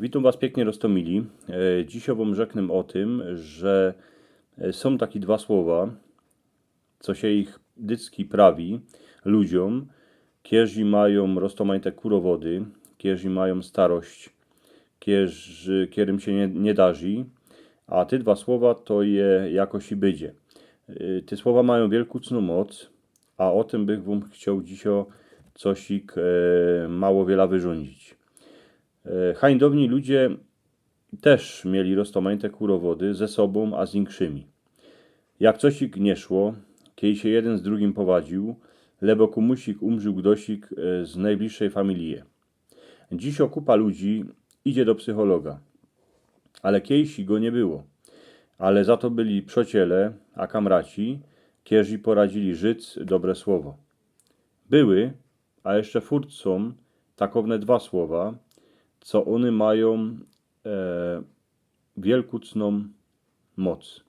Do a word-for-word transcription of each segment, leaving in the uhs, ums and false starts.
Witōm was piyknie, roztōmili. E, dzisiej wōm rzeknę ô tym, że, e, sōm takie dwa słowa, co sie ich dycki prawi ludziōm, kierzy majōm roztōmajte kurowody, kierzy majōm starość, kierzy, kierym sie niy, niy darzi, a te dwa słowa to je jakoś i bydzie. E, te słowa majōm wielkucnõ moc, a ô tym bych wōm chcioł dzisiej cosik, e, mało wiela wyrządzić. E, hańdowni ludzie tyż mieli roztōmajte kurowody ze sobōm, a z inkszymi. Jak cosik niy szło, kiej sie jedyn z drugim powadziōł, lebo kōmusik umrził gdosik, e, z nojbliższej familije. Dzisiej kupa ludzi idzie do psychologa. Ale kiejsi go niy było. Ale za to byli przociele, a kamraci, kierzi poradzili życ dobre słowo. Były, a jeszcze furt sōm takowne dwa słowa, co ône majōm, e, wielkucnõ moc.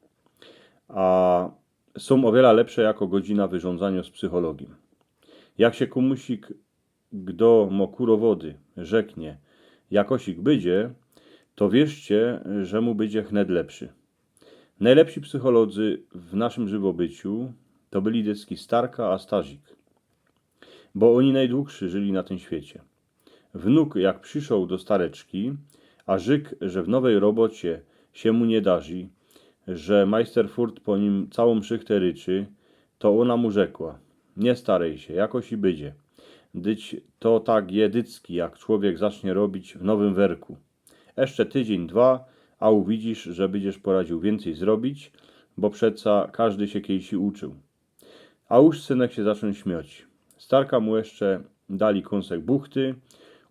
A sōm ô wiela lepsze jako godzina wyrządzaniŏ z psychologiem. Jak sie kōmusik, gdo mo kurowody, rzeknie, jakosik bydzie, to wierzcie, że mu bydzie chnet lepszy. Nojlepsi psycholodzy w naszym żywobyciu to byli dycki starka a starzik. Bo ôni nojdługszy żyli na tym świecie. Wnuk, jak przyszoł do stareczki, a rzyk, że w nowej robocie sie mu niy darzi, że majster furt po nim cołkã szychtã ryczy, to ôna mu rzekła: „Niy starej sie, jakoś i bydzie. Dyć to tak je dycki, jak człowiek zacznie robić w nowym werku. Jeszcze tydziyń, dwa, a uwidzisz, że bydziesz poradził wiyncyj zrobić, bo przeca kożdy sie kiejsi uczył”. A już synek sie zaczōn śmioć. Starka mu jeszcze dali kōnsek buchty,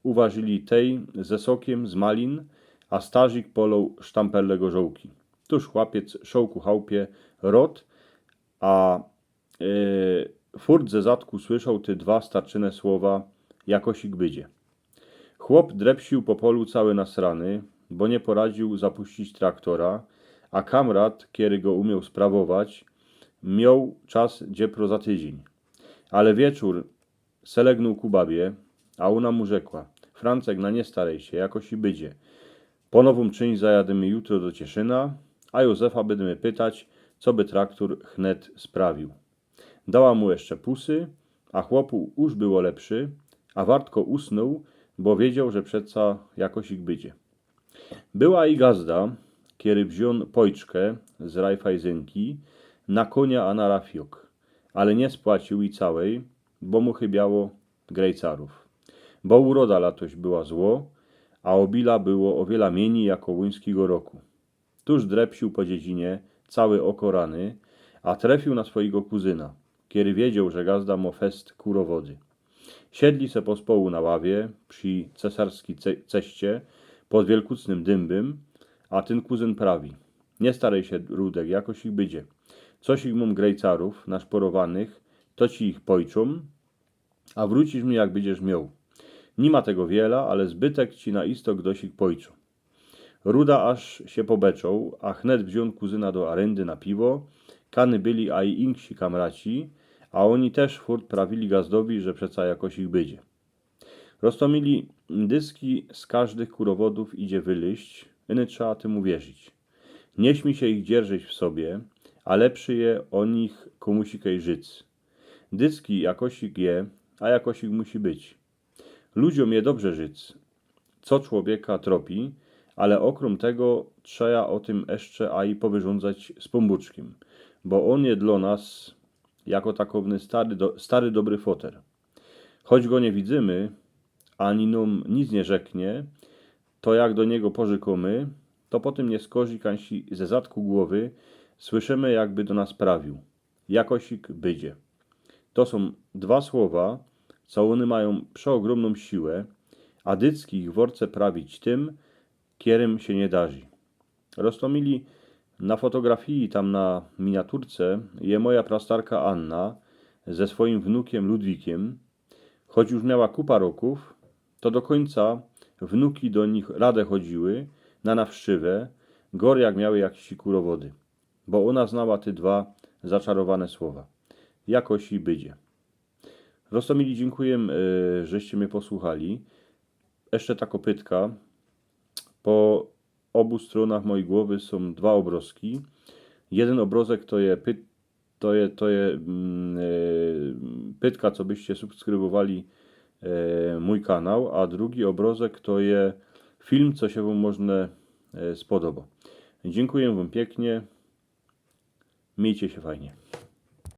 uwarzili tej ze sokiym z malin, a starzik poloł sztamperle gorzołki. Tuż chłopiec szoł ku chałpie rot, a, e, furt ze zadku słyszoł te dwa starczyne słowa: „Jakosik bydzie”. Chłop drepsił po polu cołki nasrany, bo niy poradził zapuścić traktora, a kamrat, kery go umioł sprawować, mioł czas dziepro za tydziyń. Ale wieczōr se legnōł ku babie, a ôna mu rzekła: „Francek, na niy starej sie, jakoś i bydzie. Po nowōm czynść zajadymy jutro do Cieszyna, a Józefa bydymy pytać, co by traktor chnet sprawił”. Dała mu jeszcze pusy, a chłopu już było lepszy, a wartko usnōł, bo wiedzioł, że przeca jakosik bydzie. Była i gazda, kery wziōn pojczkã z Raiffeisynki na konia a na rafiok, ale niy spłaciōł i cołkij, bo mu chybiało grejcarōw. Bo uroda latoś była zło, a ôbila było ô wiela miyni jako łuńskigo roku. Tuż drepsiōł po dziedzinie, cołki ôkorany, a trefiōł na swojigo kuzyna, kery wiedzioł, że gazda mo fest kurowody. Siedli se pospołu na ławie przi cesarskij ce-, ceście pod wielkucnym dymbym, a tyn kuzyn prawi: „Niy starej sie, Rudek, jakosik bydzie. Cosik mōm grejcarōw naszporowanych, to ci ich pojczōm, a wrōcisz mi, jak bydziesz mioł. Niy ma tego wiela, ale zbytek ci na isto gdosik pojczōm”. Ruda aż sie pobeczoł, a chnet wziōn kuzyna do aryndy na piwo, kany byli a i inksi kamraci, a ôni tyż furt prawili gazdowi, że przeca jakosik bydzie. Roztōmili, dycki z kożdych kurowodōw idzie wylyźć, ino trzeba tymu wierzić. Niy śmij sie ich dzierżyć w sobie, a lepszy je ô nich kōmusikej życ. Dycki jakosik je, a jakosik musi być. Ludziōm je dobrze życ, co człowieka tropi, ale ôkrōm tego trzeja ô tym jeszcze a i powyrządzać z Pōnbōczkiym, bo ôn je dlo nas jako takowny stary do-, stary dobry foter. Choć go niy widzymy, ani nōm nic niy rzeknie, to jak do niego porzykōmy, to potym niy skorzikańsi ze zadku głowy słyszymy, jakby do nas prawiōł: „Jakosik bydzie”. To sōm dwa słowa, co ône majōm przeôgrōmnōm siłã, a dycki ich worce prawić tym, kierym sie niy darzi. Roztōmili, na fotografii tam na miniaturce je moja prastarka Anna ze swojim wnukiym Ludwikiym. Choć już miała kupa rokōw, to do kōńca wnuki do nich radã chodziły na nawszczywã, gor jak miały jakeś kurowody, bo ôna znała te dwa zaczarowane słowa: „Jakosik bydzie”. Roztōmili, dziynkuję, e, żeście mie posłuchali. Jeszcze tako pytka. Po obu strōnach mojij głowy sōm dwa ôbrozki. Jedyn ôbrozek to je pyt to je, to je mm, e, pytka, co byście subskrybowali e, mōj kanał, a drugi ôbrozek to je film, co sie wōm może e, spodoba. Dziynkuję wōm piyknie. Miyjcie sie fajnie.